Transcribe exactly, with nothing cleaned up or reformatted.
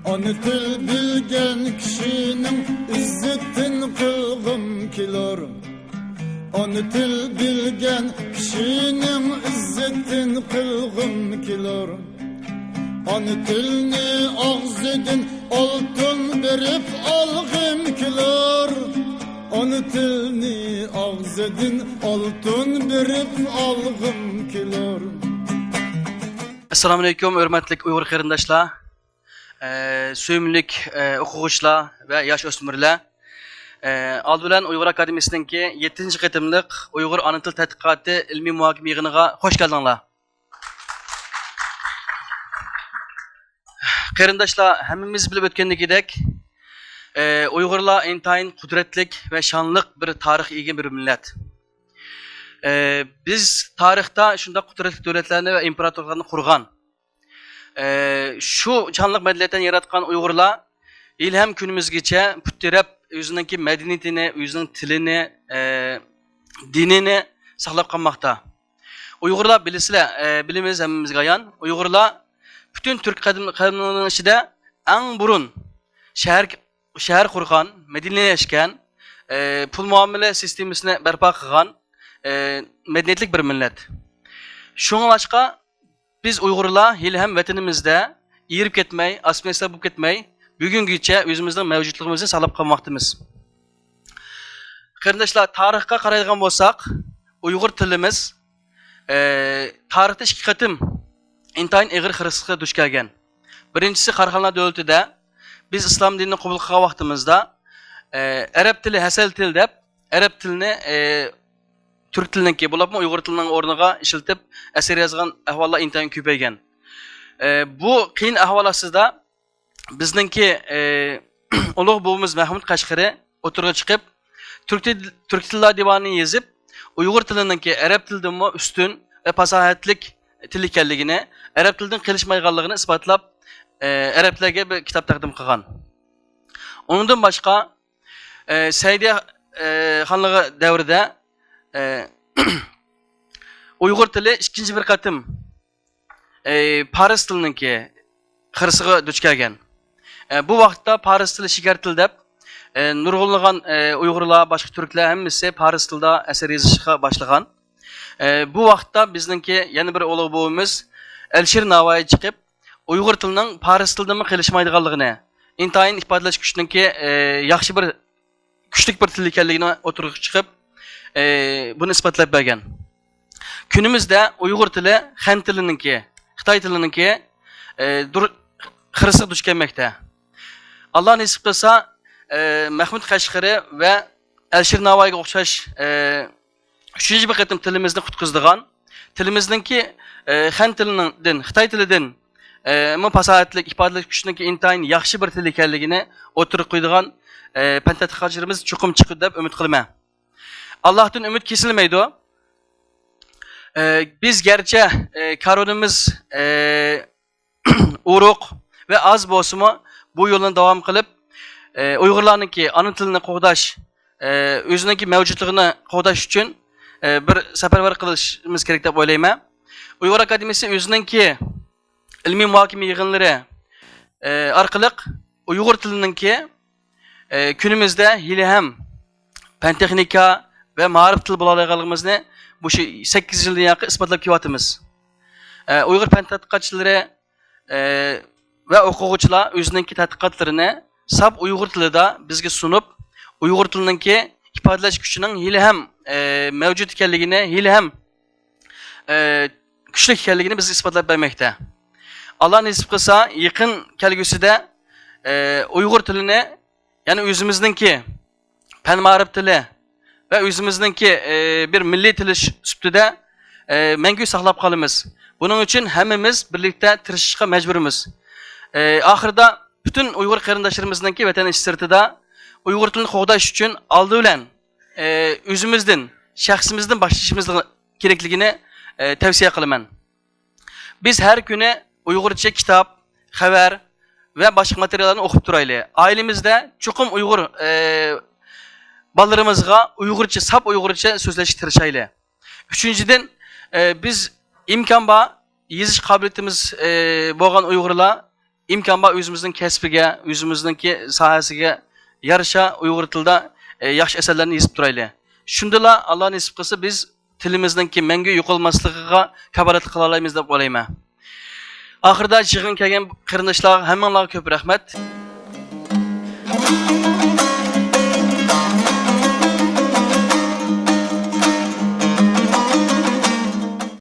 ئانا تىل بىلگەن كىشىنىڭ ئىززىتىن قىلغۇم كېلۇر. ئانا تىل بىلگەن كىشىنىڭ ئىززىتىن قىلغۇم كېلۇر. ئانا تىلنى ئاغزىدىن ئالتۇن بېرىپ ئالغۇم كېلۇر. ئانا تىلنى ئاغزىدىن ئالتۇن بېرىپ ئالغۇم كېلۇر. ئەسسالامۇئەلەيكۇم، ھۆرمەتلىك ئۇيغۇر قېرىنداشلار، ئە، سۆيۈملۈك، ئە، ئوقۇغۇچىلار ۋە ياش ئۆسمۈرلەر. ئە، ئالدى بىلەن ئۇيغۇر ئاكادېمىيىسىنىڭكى يەتتىنچى قېتىملىق ئۇيغۇر ئانا تىل تەتقىقاتى ئىلمىي مۇھاكىمە يىغىنىغا خوش كەلدىڭلار. قېرىنداشلار، ھەممىمىز بىلىپ ئۆتكەندىكىدەك، ئە، ئۇيغۇرلار ئىنتايىن قۇدرەتلىك ۋە شانلىق بىر تارىخقا ئىگە بىر مىللەت. ئە، بىز تارىختا شۇنداق قۇدرەتلىك دۆلەتلەرنى ۋە ئىمپېراتورلۇقلارنى قۇرغان، ئە، شۇ شانلىق مەدەنىيەتلەرنى ياراتقان ئۇيغۇرلار ھېلىھەم كۈنىمىزگىچە پۇت تىرەپ، ئۆزىنىڭكى مەدەنىيىتىنى، ئۆزىنىڭ تىلىنى، ئە، دىنىنى ساقلاپ قالماقتا. ئۇيغۇرلار بىلىسىلەر، ئە، بىلىمىز ھەممىمىزگە ئايان. ئۇيغۇرلار پۈتۈن تۈرك قەدىم-، قەدىملىرىنىڭ ئىچىدە ئەڭ بۇرۇن شەھەر، شەھەر قۇرغان، مەدەنىيلەشكەن، ئە، پۇل مۇئامىلە سىستېمىسىنى بەرپا قىلغان، ئە، مەدەنىيەتلىك بىر مىللەت. شۇڭلاشقا، بىز ئۇيغۇرلار ھېلىھەم ۋەتىنىمىزدە ئېرىپ كەتمەي، ئاسسىمىلياتسىيە بولۇپ كەتمەي، بۈگۈنگىچە ئۆزىمىزنىڭ مەۋجۇتلۇقىمىزنى ساقلاپ قالماقتىمىز. قېرىنداشلار، تارىخقا قارايدىغان بولساق، ئۇيغۇر تىلىمىز، ئە، تارىختا ئىككى قېتىم ئىنتايىن ئېغىر قىرغىنچىلىققا دۇچ كەلگەن. بىرىنچىسى، قاراخانلار دۆلىتىدە بىز ئىسلام دىنىنى قوبۇل قىلغان ۋاقتىمىزدا، ئە، ئەرەب تىلى ھەسەل تىل دەپ، ئەرەب تىلىنى، ئە، تۈرك تىلىنىڭكى، بولۇپمۇ ئۇيغۇر تىلىنىڭ ئورنىغا ئىشلىتىپ ئەسەر يازغان ئەھۋاللار ئىنتايىن كۆپەيگەن. ئە، بۇ قىيىن ئەھۋال ئاستىدا بىزنىڭكى، ئە، ئۇلۇغ بوۋىمىز مەھمۇد قەشقىرى ئوتتۇرىغا چىقىپ، تۈرك تىل-، تۈرك تىللار دىۋانىنى يېزىپ، ئۇيغۇر تىلىنىڭكى ئەرەب تىلىدىنمۇ ئۈستۈن ۋە پاساھەتلىك تىل ئىكەنلىكىنى، ئەرەب تىلىدىن قېلىشمايدىغانلىقىنى ئىسپاتلاپ، ئە، ئەرەبلەرگە بىر كىتاب تەقدىم قىلغان. ئۇنىڭدىن باشقا، ئە، سەئىدىيە، ئە، خانلىقى دەۋرىدە، ئە، ئۇيغۇر تىلى ئىككىنچى بىر قېتىم، ئە، پارس تىلىنىڭكى قىرغىنچىلىقىغا دۇچ كەلگەن. ئە، بۇ ۋاقىتتا پارس تىلى شېكەر تىل دەپ، ئە، نۇرغۇنلىغان، ئە، ئۇيغۇرلار، باشقا تۈركلەر ھەممىسى پارس تىلىدا ئەسەر يېزىشقا باشلىغان. ئە، بۇ ۋاقىتتا بىزنىڭكى يەنە بىر ئۇلۇغ بوۋىمىز ئەلىشىر ناۋايى چىقىپ، ئۇيغۇر تىلىنىڭ پارس تىلىدىنمۇ قېلىشمايدىغانلىقىنى، ئىنتايىن ئىپادىلەش كۈچىنىڭكى، ئە، ياخشى بىر، كۈچلۈك بىر تىل ئىكەنلىكىنى ئوتتۇرىغا چىقىپ، ئە، بۇنى ئىسپاتلاپ بەرگەن. كۈنىمىزدە ئۇيغۇر تىلى خەن تىلىنىڭكى، خىتاي تىلىنىڭكى، ئە، دۇر-، قىرغىنچىلىققا دۇچ كەلمەكتە. ئاللا نېسىپ قىلسا، ئە، مەھمۇد قەشقىرى ۋە ئەلىشىر ناۋايىغا ئوخشاش، ئە، ئۈچىنچى بىر قېتىم تىلىمىزنى قۇتقۇزىدىغان، تىلىمىزنىڭكى، ئە، خەن تىلىنىڭ، دىن، خىتاي تىلىدىن، ئە، مۇ پاساھەتلىك، ئىپادىلەش كۈچىنىڭكى ئىنتايىن ياخشى بىر تىل ئىكەنلىكىنى ئوتتۇرىغا قويىدىغان، ئە، پەن تەتقىقاتچىلىرىمىز چوقۇم چىقىدۇ دەپ ئۈمىد قىلىمەن. ئاللاھتىن ئۈمىد كېسىلمەيدۇ. ئە، بىز گەرچە، ئە، كارۋىنىمىز، ئە، ئورۇق ۋە ئاز بولسىمۇ، بۇ يولنى داۋام قىلىپ، ئە، ئۇيغۇرلارنىڭكى ئانا تىلىنى قوغداش، ئە، ئۆزىنىڭكى مەۋجۇتلۇقىنى قوغداش ئۈچۈن، ئە، بىر سەپەرۋەر قىلىشىمىز كېرەك دەپ ئويلايمەن. ئۇيغۇر ئاكادېمىيىسى ئۆزىنىڭكى ئىلمىي مۇھاكىمە يىغىنلىرى، ئە، ئارقىلىق ئۇيغۇر تىلىنىڭكى، ئە، كۈنىمىزدە ھېلىھەم پەن تېخنىكا ۋە مائارىپ تىلى بولالايدىغانلىقىمىزنى مۇشۇ سەككىز يىلدىن ياقى ئىسپاتلاپ كېلىۋاتىمىز. ئە، ئۇيغۇر پەن تەتقىقاتچىلىرى، ئە، ۋە ئوقۇغۇچىلار ئۆزىنىڭكى تەتقىقاتلىرىنى ساپ ئۇيغۇر تىلىدا بىزگە سۇنۇپ، ئۇيغۇر تىلىنىڭكى ئىپادىلەش كۈچىنىڭ ھېلىھەم، ئە، مەۋجۇت ئىكەنلىكىنى، ھېلىھەم، ئە، كۈچلۈك ئىكەنلىكىنى بىزگە ئىسپاتلاپ بەرمەكتە. ئاللا نېسىپ قىلسا، يېقىن كەلگۈسىدە، ئە، ئۇيغۇر تىلىنى، يەنى ئۆزىمىزنىڭكى پەن مائارىپ تىلى ۋە ئۆزىمىزنىڭكى، ئە، بىر مىللىي تىلى ش-، سۈپىتىدە، ئە، مەڭگۈ ساقلاپ قالىمىز. بۇنىڭ ئۈچۈن ھەممىمىز بىرلىكتە تىرىشىشقا مەجبۇرمىز. ئە، ئاخىرىدا پۈتۈن ئۇيغۇر قېرىنداشلىرىمىزنىڭكى ۋەتەن ئىچى سىرتىدا ئۇيغۇر تىلىنى قوغداش ئۈچۈن ئالدى بىلەن، ئە، ئۆزىمىزدىن، شەخسىمىزدىن باشلىشىمىز كېرەكلىكىنى، ئە، تەۋسىيە قىلىمەن. بىز ھەر كۈنى ئۇيغۇرچە كىتاب، خەۋەر ۋە باشقا ماتېرىياللارنى ئوقۇپ تۇرايلى. ئائىلىمىزدە چوقۇم ئۇيغۇر، ئە، بالىلىرىمىزغا ئۇيغۇرچە، ساپ ئۇيغۇرچە سۆزلەشكە تىرىشايلى. ئۈچىنچىدىن، ئە، بىز ئىمكان بار يېزىش قابىلىيىتىمىز، ئە، بولغان ئۇيغۇرلار ئىمكان بار ئۆزىمىزنىڭ كەسپىگە، ئۆزىمىزنىڭكى ساھەسىگە يارىشا ئۇيغۇر تىلىدا، ئە، ياخشى ئەسەرلەرنى يېزىپ تۇرايلى. شۇندىلا ئاللا نېسىپ قىلسا بىز تىلىمىزنىڭكى مەڭگۈ يوقالماسلىقىغا كاپالەتلىك قىلالايمىز دەپ ئويلايمەن. ئاخىرىدا يىغىنغا كەلگەن قېرىنداشلارغا ھەممىڭلارغا كۆپ رەھمەت.